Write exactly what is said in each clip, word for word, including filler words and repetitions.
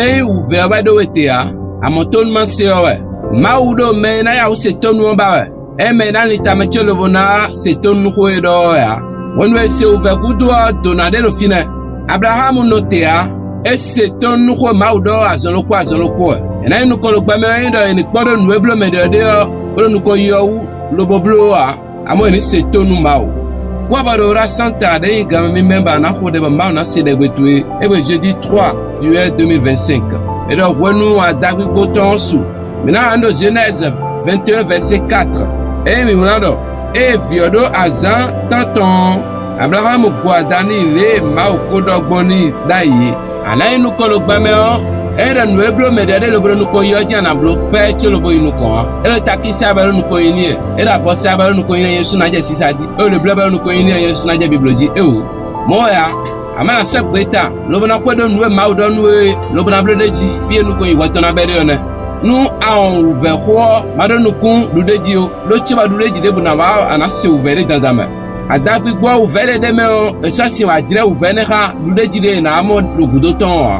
Ényí wǔvɛ́ ɔ́ wɛ ɖó we te ǎ, amɔ̌ tónú ma se ɔ́ wɛ. Mawu ɖo mɛ e ná yá wǔ se tónú ɔ́ ba wɛ. Ényí mɛ e ná lin tamɛ có lobo ná se tónú nú xó e ɖɔ ɔ́ wɛ ǎ. Hwenu e è se wǔvɛ́ gúdo ɔ́, dǒ ná ɖe ɖo fínɛ́. Ablaxámu nɔ te ǎ; é se tónú nú xó e Mawu ɖɔ ɔ́ azɔn ɖokpó azɔn ɖokpó wɛ. È nǎ yi nukɔn ɖo gbɛ mɛ ɔ́, ényí ɖɔ è nǐ kpɔ́n ɖó nǔ e bló mɛ ɖě ɔ́ ɖe ɔ́, bó ɖo nukɔn yi ɔ́ wú, lobo bló ó ǎ. Amɔ̌ è nǐ se tónú nú Mawu. Kú abɔ ɖo Hora Santa ɖě nyí ganmɛ mímɛ́ ba ná xo ɖɛ bɔ Mawu ná se ɖɛgbe towe égbé jeudi trois juillet deux mille vingt-cinq. È ɖɔ hwenu adagbigbo tɔn ɔ́ su. Mǐ ná hɛn ɖo Genèse vingt et un verset quatre. Ényí mǐ wlán ɖɔ: "Ée vǐ ɔ́ ɖó azǎn tántɔn ɔ́, Ablaxámu gbɔ ada n'i lě e Mawu ko ɖɔ gbɔn n'i ɖ'ayǐ é." A nǎ yi nukɔn ɖo gbɛ mɛ ɔ́, ényí ɖɔ nǔ e bló mɛ ɖě ɔ́ ɖe lobo ɖo nukɔn yi ɔ́ jí a nǎ bló pɛ́ có lobo yi nukɔn ǎ. É ɖo takín sá bɔ é ɖo nukɔn yi n'i wɛ; é ɖo avɔ sá bɔ é ɖo nukɔn yi n'i wɛ nyɛ ɖésú ná jɛ sisa jí; é ɖo lěblɛ́ bɔ é ɖo nukɔn yi n'i wɛ nyɛ ɖésú ná jɛ bibló jí. Éwǒ! Mɔ̌ wɛ ǎ, a má ná sɛ́ gbeta, lobo ná xwedó nǔ e Mawu ɖɔ nú we é, lobo ná bló ɖ'é jí, fí e nukɔn yi hwɛ tɔn ná bɛ́ ɖe ɔ́ nɛ́. Nú a wɔn wǔvɛ́ xó ɔ́, ma ɖó nukún ɖuɖéjí ó, ɖó cóbɔ ɖuɖéjí ɖěbǔ ná wá ɔ́, a nǎ se wǔvɛ́ ɖé dandan mɛ. Adagbigbo ɔ́ wǔvɛ́ ɖé ɖ'é mɛ ɔ́, è sɔ́ sin wǎ jlɛ́ wǔvɛ́ énɛ́ xá ɖuɖéjí ɖé è nǎ mɔ ɖo gǔdo tɔn ɔ́ ǎ.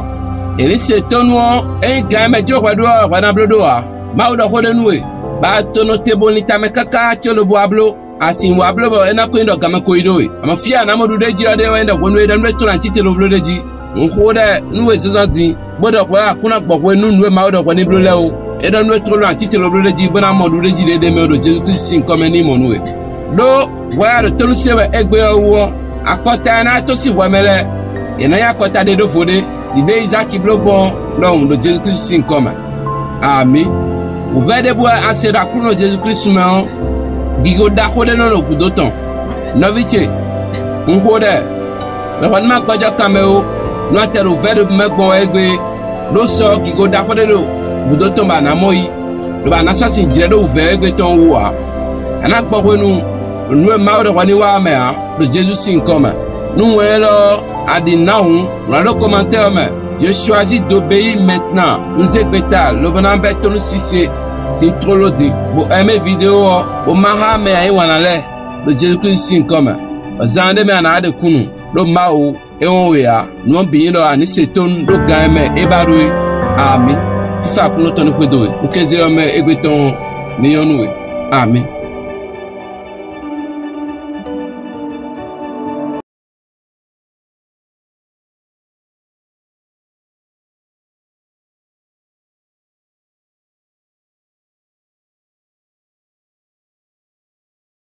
È nǐ se tónú ɔ́, ényí gan e mɛ jló hwɛ ɖó ɔ́, hwɛ ná bló ɖó ǎ. Mawu ɖɔ xó ɖé nú we, bɔ a to nɔ te bo lin tamɛ káká có lobo wá bló. A sin wá bló bɔ é ná ko nyí ɖɔ ganmɛ ko yi ɖó we. Amɔ̌ fí e a nǎ mɔ ɖuɖéjí ɔ́ ɖe wɛ nyí ɖɔ hwenu e è ɖɔ nú we tlɔ́n acíte lobló ɖé jí. Un xo ɖɛ nú we zɔ́nzɔ́n din, bó ɖɔ hwɛ wɛ a kún ná gbɔ hwenu nú nǔ e Mawu ɖɔ hwɛ ní bló lɛ́ɛ ó. É ɖɔ nú we tlɔ́n acíte lobló ɖé jí bó ná mɔ ɖuɖéjí ɖé ɖ'é mɛ ɖo Jezu Klísu sín kɔ́ mɛ ní mɔ nú we. Ɖó hwɛ wɛ a ɖo tónú se wɛ égbé ɔ́ wú ɔ́, akɔta e ná tɔ́n sín hwɛ mɛ lɛ́ɛ, è nǎ nyí akɔta ɖé ɖó vo ɖé, ɖi ɖě Izáki bló gbɔn ɔ́ ɖɔhun ɖo Jezu Klísu sín kɔ mɛ. Amǐ. Wǔvɛ́ ɖěbǔ wɛ a se ɖo Aklúnɔ Jezu Klísu mɛ ɔ́, gigo ɖaxó ɖé nɔ ɖo gǔdo tɔn. Nɔví ce, un xo ɖɛ, lɔ̌xɔ ní ma gbɔjɔ́ kan mɛ ó, nú a tɛ ɖo wǔvɛ́ ɖěbǔ mɛ gbɔn wɛ égbé, ɖó sɔ gigo ɖaxó ɖé ɖo gǔdo tɔn bɔ a nǎ mɔ yí, lobo a nǎ sɔ́ sin jlɛ̌ ɖó wǔvɛ́ égbé tɔn wú ǎ. A nǎ gbɔ hwenu ɖo nǔ e Mawu ɖɔ hwɛ ní wa ɔ́ mɛ ǎ, ɖo Jezu sín nyǐkɔ mɛ. Nú wɛn élɔ́ ɔ́, a ɖi nǔ ná hǔn, wlǎn ɖó kɔmantɛ́ ɔ́ mɛ: "Je choisis d'obéir maintenant." Un zé gbeta lobo ná bɛ́ tónú sise din tlóló din, bó ɛmɛ vidéo ɔ́, bó má xá mɛ e yí wǎn ná lɛ́ɛ, ɖo Jezu Klísu sín nyǐkɔ mɛ. Bɔ zan ɖé mɛ a nǎ ɖe kúnnu, ɖó Mawu é wɔn we ǎ. Nǔ ɔ́ bǐ nyí ɖɔ a nǐ se tónú ɖó gan e mɛ é ba ɖó é. Amǐ. Fífá Aklúnɔ tɔn ní xwedó we. Un kéze ɔ́ mɛ égbé tɔn ɔ́, ní nyɔ́ nú we. Amǐ.